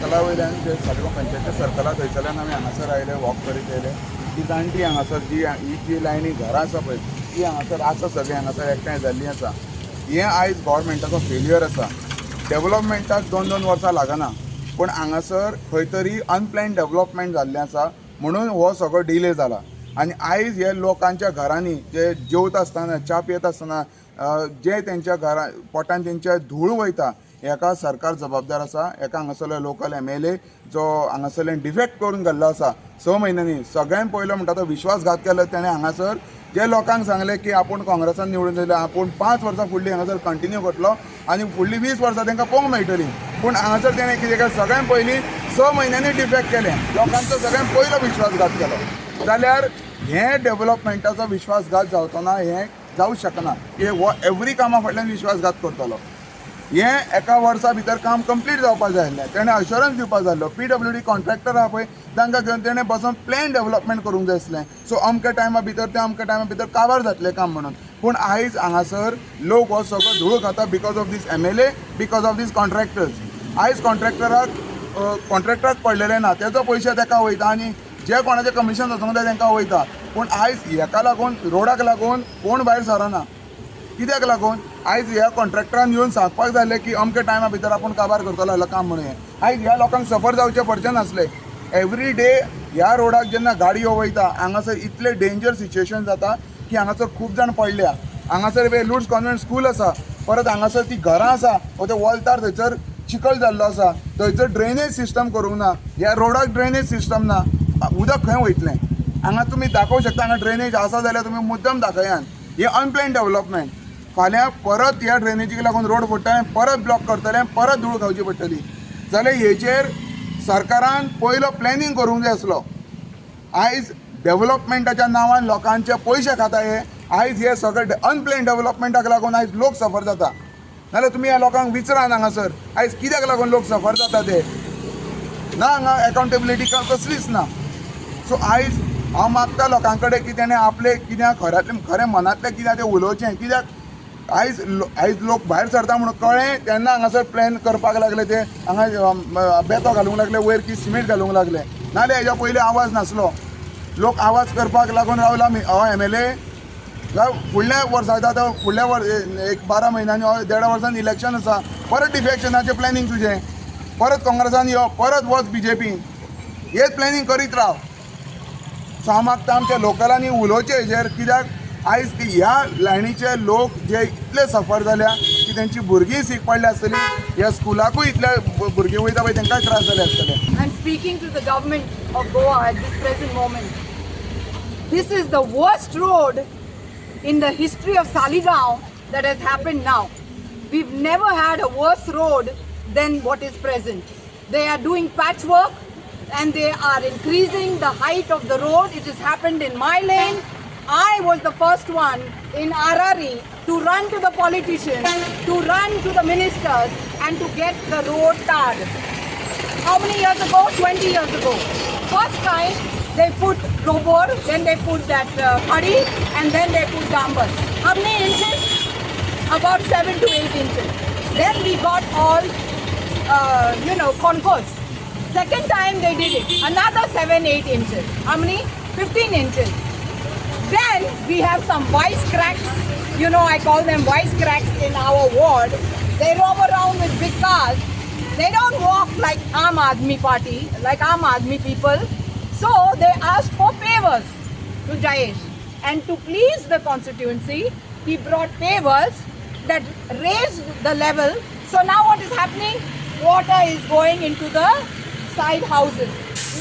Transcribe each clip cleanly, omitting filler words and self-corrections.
सर्कला वयल्यान, जे सालिगांव पंचायती सर्कला, थंयसरल्यान आमी हांगासर आयले, वॉक करीत येयले. ती जाणटी हांगासर जी ही जी लायनी घरां आसा पळय, ती हांगासर आसा, सगळीं हांगासर एकठांय जाल्लीं आसा. हें आयज गोवोरमेंटाचो फेल्युअर आसा. डेवलपमेंटाक दोन दोन वर्सां लागना, पूण हांगासर खंय तरी अनप्लॅन डेवलपमेंट जाल्लें आसा, म्हणून हो सगळो डिले जाला. आनी आयज हे लोकांच्या घरांनी जे जेवता आसतना, च्या पियेता आसतना, जे तेंच्या घरा पोटान तेंच्या धूळ वयता, हेका सरकार जबाबदार आसा. हेका हांगासरलो लोकल एमएलए, जो हांगासरल्यान डिफेक्ट करून गेल्लो आसा 6 म्हयन्यांनी. सगळ्यान पयलो म्हणटा तो विश्वासघात केलो तेणें. हांगासर जे लोकांक सांगलें की आपूण काँग्रेसान निवडून दिले, आपूण 5 वर्सां फुडलीं हांगासर कंटिन्यू करतलो आनी फुडलीं 20 वर्सां तांकां पळोवंक मेळटलीं. पूण हांगासर तेणें कितें केलें? सगळ्यान पयलीं 6 म्हयन्यांनी डिफेक्ट केलें. लोकांचो सगळ्यान पयलो विश्वासघात केलो. जाल्यार हें डेवलपमेंटाचो विश्वासघात जावचो ना, हें जावं शकना की हो एवरी कामा फाटल्यान विश्वासघात करतलो. हें एका वर्सा भितर काम कंप्लीट जावपाक जाय आसलें. तेणें अश्योरन्स दिवपाक जाय आसलो. पीडब्ल्यूडी कॉन्ट्रॅक्टर आहा पळय, तांकां घेवन तेणें बसोन प्लॅन डेवलपमेंट करूंक जाय आसलें. सो अमक्या टायमा भितर तें, अमक्या टायमा भितर काबार जातलें काम म्हणून. पूण आयज हांगासर लोक हो सगळो धूळ खाता because of this MLA, because of these contractors. आयज कॉन्ट्रॅक्टराक पडलेलें ना, तेजो पयशे ताका वयता आनी जे कोणाचें कमिशन वचूंक जाय तांकां वयता. पूण आयज हेका लागून, रोडाक लागून कोण भायर सरना. कित्याक लागून? आयज ह्या कॉन्ट्रॅक्टरान येवन सांगपाक जालें की अमक्या टायमा भितर आपूण काबार करतलो जाल्यार काम म्हणून. हें आयज ह्या लोकांक सफर जावचें पडचें नासलें. एवरी डे ह्या रोडाक जेन्ना गाडयो वयता, हांगासर इतलें डेंजर सिच्युएशन जाता की हांगासर खूब जाण पडल्या. हांगासर पळय लुड्स कॉन्वेंट स्कूल आसा, परत हांगासर ती घरां आसा, हो ते वोल्तार थंयसर चिखल जाल्लो आसा. थंयसर ड्रेनेज सिस्टम करूंक ना. ह्या रोडाक ड्रेनेज सिस्टम ना, उदक खंय वयतलें? हांगा तुमी दाखोवंक शकता, हांगा ड्रेनेज आसा जाल्यार तुमी मुद्दम दाखयात. हे अनप्लॅन डेवलपमेंट. फाल्यां परत ह्या ड्रेनेजीक लागून रोड फोडटले, परत ब्लॉक करतले, परत धूळ खावची पडटली. जाल्यार हेचेर सरकारान पयलो प्लॅनिंग करूंक जाय आसलो. आयज डेवलपमेंटाच्या नांवान लोकांचे पयशे खाता हे. आयज हे सगळे अनप्लॅन डेवलपमेंटाक लागून आयज लोक सफर जाता. नाल्यार तुमी ह्या लोकांक विचारात, हांगासर आयज कित्याक लागून लोक सफर जाता ते. ना, हांगा एकाउंटेबिलिटी कसलीच ना. सो आयज हांव मागता लोकां कडेन की तेणें आपलें कित्याक खऱ्यांतलें, खरें मनांतलें कितें तें उलोवचें. कित्याक आयज लोक भायर सरता म्हणून कळ्ळें तेन्ना हांगासर प्लॅन करपाक लागले. ते हांगा बेतो घालूंक लागले वयर, की सिमेंट घालूंक लागले. नाल्यार हेज्या पयलीं आवाज नासलो. लोक आवाज करपाक लागून रावला आमी. हो एमएलए फुडल्या वर्सा आतां, फुडल्या वर एक 12 म्हयन्यांनी, देडा वर्सान इलेक्शन आसा. परत डिफेक्शनाचें प्लॅनिंग तुजें, परत काँग्रेसान यो, परत वच बीजेपीन, हेच प्लॅनिंग करीत राव. सो हांव मागता आमच्या लोकलांनी उलोवचें हेजेर, कित्याक आयज ती ह्या लायनीचे लोक जे इतले सफर जाल्या की तेंची भुरगीं सीक पडल्या आसतली. ह्या स्कुलाकूय इतले भुरगीं वयता पळय, तांकांय त्रास जाले आसतले. I'm speaking to the government of Goa at this present moment. This is the worst road in the history of Saligao that has happened now. We've never had a worse road than what is present. They are doing patchwork and they are increasing the height of the road. It has happened in my lane. I was the first one in RRE to run to the politicians, to run to the ministers and to get the road tarred. How many years ago? 20 years ago. First time they put robor, then they put that khadi, and then they put dambar. How many inches? About 7 to 8 inches. Then we got all concourse. Second time they did it, another 7, 8 inches. How many? 15 inches. Then we have some wise cracks. I call them wise cracks in our ward. They roam around with big cars. They don't walk like Aam Aadmi Party, like Aam Aadmi people. So they asked for pavers to Jayesh. And to please the constituency, he brought pavers that raised the level. So now what is happening? Water is going into the side houses.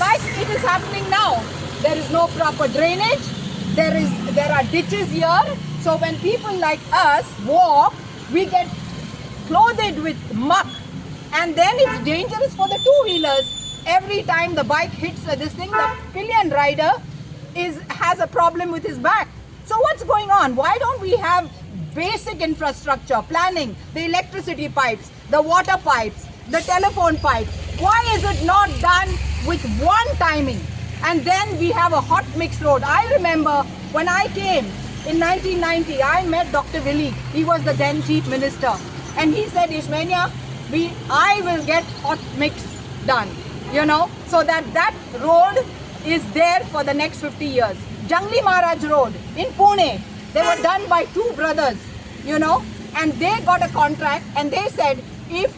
Like it is happening now. There is no proper drainage. There are ditches here. So when people like us walk, we get clothed with muck, and then it's dangerous for the two wheelers. Every time the bike hits this thing, the pillion rider is has a problem with his back. So what's going on? Why don't we have basic infrastructure planning, the electricity pipes, the water pipes, the telephone pipes? Why is it not done with one timing? And then we have a hot mix road. I remember when I came in 1990, I met Dr. Willie. He was the then chief minister. And he said, "Ishmenia, I will get hot mix." done, so that road is there for the next 50 years. Jangli Maharaj Road in Pune, they were done by two brothers, and they got a contract and they said, if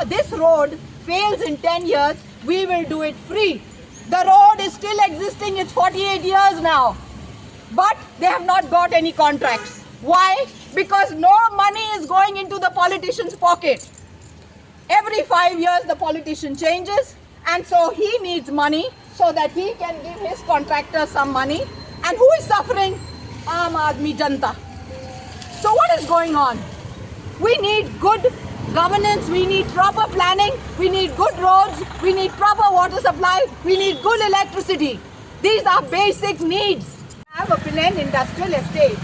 this road fails in 10 years, we will do it free. The road is still existing, it's 48 years now. But they have not got any contracts. Why? Because no money is going into the politician's pocket. Every 5 years, the politician changes, and so he needs money so that he can give his contractor some money. And who is suffering? Aam Aadmi Janta. So what is going on? We need good governance, we need proper planning, we need good roads, we need proper water supply, we need good electricity. These are basic needs. I have a Pilerne industrial estate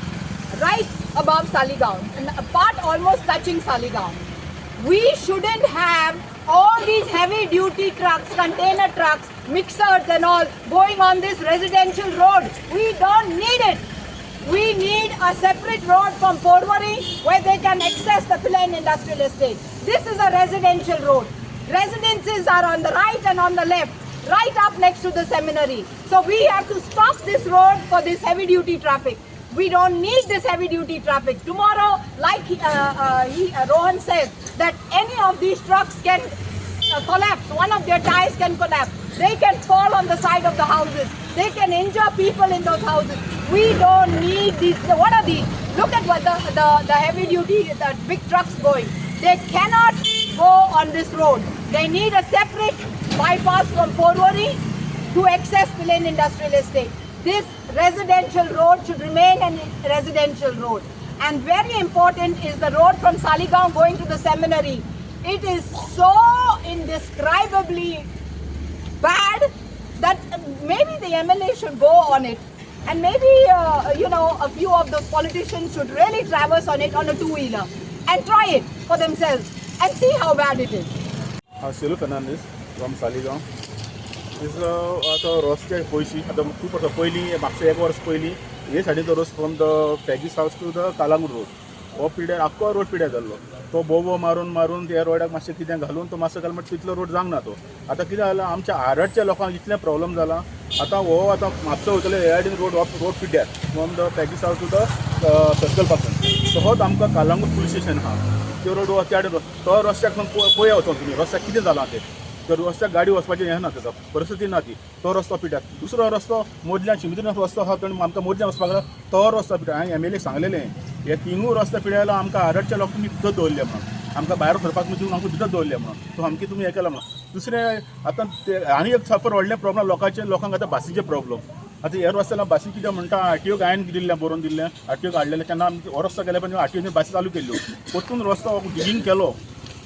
right above Saligao, and a part almost touching Saligao. We shouldn't have all these heavy duty trucks, container trucks, mixers and all going on this residential road. We don't need it. We need a separate road from Porvorim where they can access the Pilerne industrial estate. This is a residential road. Residences are on the right and on the left, right up next to the seminary. So we have to stop this road for this heavy duty traffic. We don't need this heavy duty traffic. Tomorrow, like Rohan says, that any of these trucks can collapse. One of their tires can collapse. They can fall on the side of the houses. They can injure people in those houses. We don't need these. What are these? Look at what the heavy duty, the big trucks going. They cannot go on this road. They need a separate bypass from Porvorim to access Pilerne Industrial Estate. This residential road should remain a residential road. And very important is the road from Saligao going to the seminary. It is so indescribably bad that maybe the MLA should go on it. And maybe, a few of those politicians should really traverse on it on a two-wheeler and try it for themselves and see how bad it is. हांव Selu Fernandes from Saligao. आतां रस्ते पयशी आतां खूब वर्सां पयलीं, म्हापशें एक वर्स पयलीं हे सायडीचो रस्तो from the Peggy's house to the Calangute road हो पिड्यार, आख्खो रोड पिड्यार जाल्लो. तो बोबो मारून मारून त्या रोडाक मातशें कितें घालून तो मातसो घाल, तितलो रोड जावंक ना तो. आतां कितें जालां, आमच्या आरडच्या लोकांक इतलें प्रॉब्लम जालां. आतां हो आतां म्हापसा वयतले हे सायडीन रोड हो रोड पिड्यार from the Peggy's house to the circle पासून तसोच आमकां कालांगूट पुलीस स्टेशन आहा, त्यो रोड त्या तो रस्त्याक पळया वचोन तुमी रस्त्याक कितें जालां तें. तर रस्त्याक गाडी वचपाची हें ना, तेका परिस्थिती ना ती. तो रस्तो पिड्यार. दुसरो रस्तो मदल्यान शिमित्री रस्तो आहा, तो आमकां मदल्यान वचपाक लागला, तो रस्तो पिड्यार. हांवें एम एल एक सांगलेलें, हे तिनूय रस्ते पिड्यार आमकां आरडच्या लोक तुमी भितर दवरले म्हणून, आमकां भायर सरपाक तुमी आमकां भितर दवरले म्हणून, तो सामकी तुमी हें केलां म्हणून. दुसरें आतां ते आनी एक साफर व्हडलें प्रॉब्लम लोकांचें, लोकांक आतां बासीचें प्रॉब्लम. आतां हे रस्त्याला बासी कितें म्हणटा, आर टी ओक हांवें दिल्लें बरोवन दिल्लें, आर टी ओक हाडलेलें तेन्ना आमी हो रस्तो केल्या पळय, आर टी ओन बासी चालू केल्ल्यो. परतून रस्तो डिगींग केलो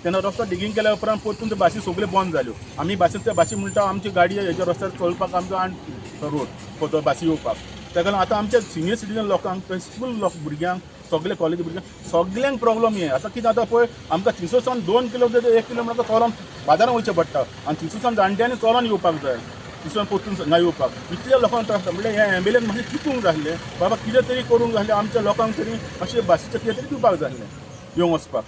तेन्ना, रस्तो डिगींग केल्या उपरांत परतून त्यो बासी सगल्यो बंद जाल्यो. आमी बासी त्या बासी म्हणटा, आमची गाडी हेज्या रस्त्यार चलपाक आमकां आनी रोड तो बासी येवपाक. ताका लागून आतां आमच्या सिनियर सिटीजन लोकांक, स्कूल लोक भुरग्यांक, सगळे कॉलेज भुरग्यांक, सगल्यांक प्रॉब्लम हें. आतां कितें आतां पळय, आमकां थंयसर सावन 2 किलोमिटर, 1 किलोमिटर चलोन बाजारान वयचें पडटा आनी थंयसर सावन जाणट्यांनी चलोन येवपाक जाय, थंयसर परतून हांगा येवपाक इतल्या लोकांक त्रास जाता. म्हणल्यार हे एम एल एन मातशें चितूंक जाय आसलें, बाबा कितें तरी करूंक जाय आसलें, आमच्या लोकांक तरी मातशें बासीचें कितें तरी दिवपाक जाय आसलें येवंक वचपाक,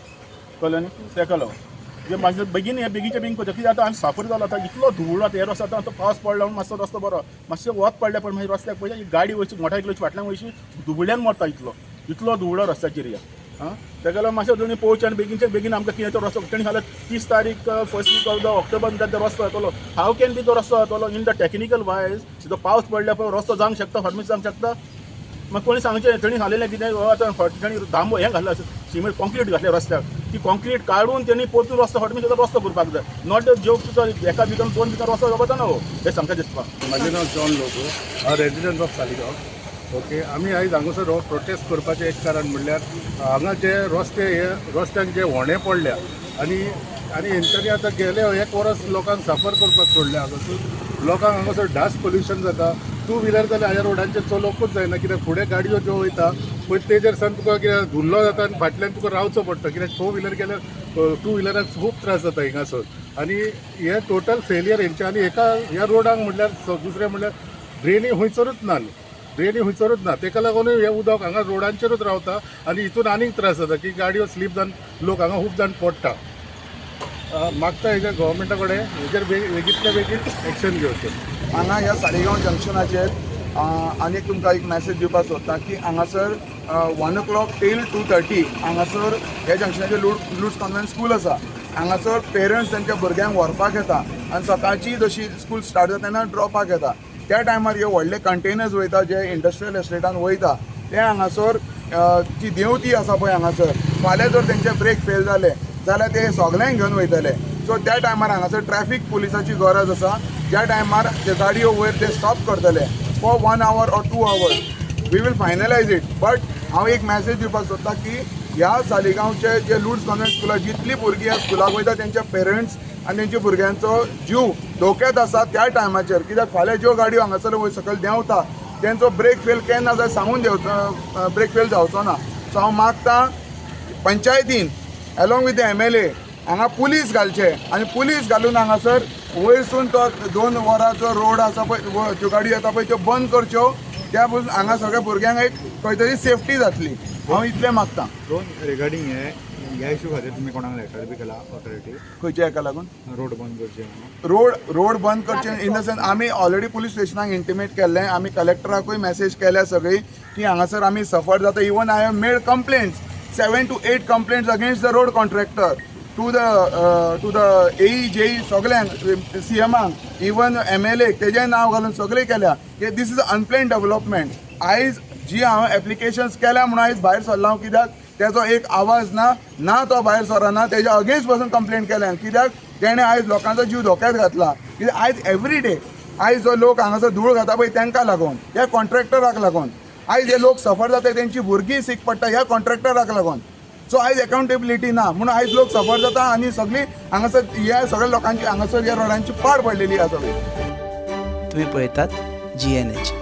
कळ्ळें न्ही? तेका लागून जे मातशें बेगीन हे बेगीनच्या बेगीन करता. कित्याक आतां आमी साफर जालो, आतां इतलो धुवळ. आतां हे रस्तो, आतां पावस पडला म्हणून मातसो रस्तो बरो, मातशें वत पडलें पण मागीर रस्त्याक पळय, गाडी वयची, मोटारसायकल वयची, फाटल्यान वयची, धुवळ्यान मरता, इतलो इतलो धुवळो रस्त्याचेर या. आं, ताका लागून मातशें तुमी पळोवचें आनी बेगीनच्या बेगीन आमकां कितें तो रस्तो तेणी सांगलें 30 तारीख first week of the October तो रस्तो जातलो. हाव can be तो रस्तो जातलो? इन the technical wise तो पावस पडल्या पळय रस्तो जावंक शकता, फार्मीस जावंक शकता? मागीर कोणी सांगचें, तेणी सांगलेलें कितें, हो आतां तेणी दांबो हें घातला, सिमेंट कॉन्क्रीट घातलें रस्त्याक, ती कॉन्क्रीट काडून तेणी परतून रस्तो फाटमी रस्तो करपाक जाय, not जो तुजो एका विकान 2 विकान रस्तो जावपाचो ना हो, हें सामकें दिसपा. म्हाजें नांव जॉन लोबो, हांव रेजिडंट ऑफ सालिगांव. ओके, आमी आयज हांगासर हो प्रोटेस्ट करपाचें एक कारण म्हणल्यार हांगा जे रस्ते, हे रस्त्यांक जे होणे पडल्या आनी आनी हेंच्यांनी आतां गेले एक वर्स लोकांक सफर करपाक सोडल्या. हांगासर लोकांक हांगासर डस्ट पोल्युशन जाता. टू व्हिलर जाल्यार ह्या रोडांचेर चलोवंकूच जायना, कित्याक फुडें गाडयो ज्यो वयता पळय तेजेर सावन तुका कितें धुल्लो जाता आनी फाटल्यान तुका रावचो पडटा, कित्याक फोर व्हिलर गेल्यार टू व्हिलराक खूब त्रास जाता हिंगासर. आनी हे टोटल फेलियर हेंचे. आनी हेका ह्या रोडांक म्हणल्यार दुसरें म्हणल्यार ड्रेनी खंयसरूच ना न्ही, ड्रेनी खंयसरूच ना. तेका लागूनय हें उदक हांगा रोडांचेरूच रावता आनी हितून आनीक त्रास जाता की गाडयो स्लीप जावन लोक हांगा खूब जाण पडटा. मागता हेजेर गव्हर्मेंटा कडेन हेजेर बेगीतल्या बेगीन एक्शन घेवचें. हांगा ह्या सालिगांव जंक्शनाचेर आनी तुमकां एक मॅसेज दिवपाक सोदता की हांगासर 1 o'clock till 2:30 हांगासर ह्या जंक्शनाचेर लुड्स कॉन्वेंट स्कूल आसा. हांगासर पेरंट्स तेंच्या भुरग्यांक व्हरपाक येता आनी सकाळची जशी स्कूल स्टार्ट जाता तेन्ना ड्रॉपाक येता. त्या टायमार हे व्हडले कंटेनर्स वयता, जे इंडस्ट्रियल एस्टेटान वयता, ते हांगासर जी देंवती आसा पळय हांगासर, फाल्यां जर तेंचे ब्रेक फेल जाले जाल्यार ते सगल्यांक घेवन वयतले. सो त्या टायमार हांगासर ट्रॅफीक पुलिसाची गरज आसा, ज्या टायमार ते गाडयो वयर ते स्टॉप करतले for one hour or 2 hours. We will finalize it, but हांव एक मॅसेज दिवपाक सोदता की ह्या सालिगांवचे जे लुड्स कॉन्वेंट स्कुलाक जितली भुरगीं ह्या स्कुलाक वयता, तेंच्या पेरंट्स आनी तेंच्या भुरग्यांचो जीव धोक्यात आसा त्या टायमाचेर, कित्याक फाल्यां ज्यो गाडयो हांगासर वयर सकयल देंवता, तेंचो ब्रेक फेल केन्ना जाय सांगून देंवचो, ब्रेक फेल जावचो ना. सो हांव मागता पंचायतीन along with the MLA हांगा पुलीस घालचे आनी पुलीस घालून हांगासर वयरसून तो 2 वरांचो रोड आसा पळय, ज्यो गाडयो येता पळय त्यो बंद करच्यो. त्या पसून हांगा सगळ्या भुरग्यांक एक खंय तरी सेफ्टी जातली, हांव इतलें मागता. दोन रिगार्डींग हे ह्या इशू खातीर तुमी कोणाक लेटर बी केला ऑथॉरिटी? खंयच्या हेका लागून? रोड बंद करचे म्हणून. रोड बंद करचे इन the sense, आमी ऑलरेडी पुलीस स्टेशनाक इंटिमेट केल्लें. आमी कलेक्टराकूय मॅसेज केल्या सगळी की हांगासर आमी सफर जाता. Even I have made complaints, 7 to 8 complaints against the road contractor to the AE, JE, सगल्यांक, सीएमाक, इवन एमएलए, तेजें नांव घालून सगळें केल्या की this is unplanned development. आयज जी हांवें एप्लिकेशन्स केल्या म्हणून आयज भायर सरला हांव, कित्याक तेजो एक आवाज ना ना तो भायर सरना. तेज्या अगेन्स्ट पासून कंप्लेंट केल्या, कित्याक तेणें आयज लोकांचो जीव धोक्यात घातला. कित्याक आयज एवरी डे आयज जो लोक हांगासर धूळ घाता पळय, तांकां लागून, ह्या कॉन्ट्रॅक्टराक लागून आयज हे लोक सफर जाता. तेंची भुरगीं सीक पडटा ह्या कॉन्ट्रॅक्टराक लागून. सो आयज अकाउंटेबिलिटी ना म्हणून आयज लोक सफर जाता आनी सगळी हांगासर ह्या सगळ्या लोकांची हांगासर ह्या रोडांची पाड पडलेली आसा सगळी. तुम्ही पळयतात जीएनएच.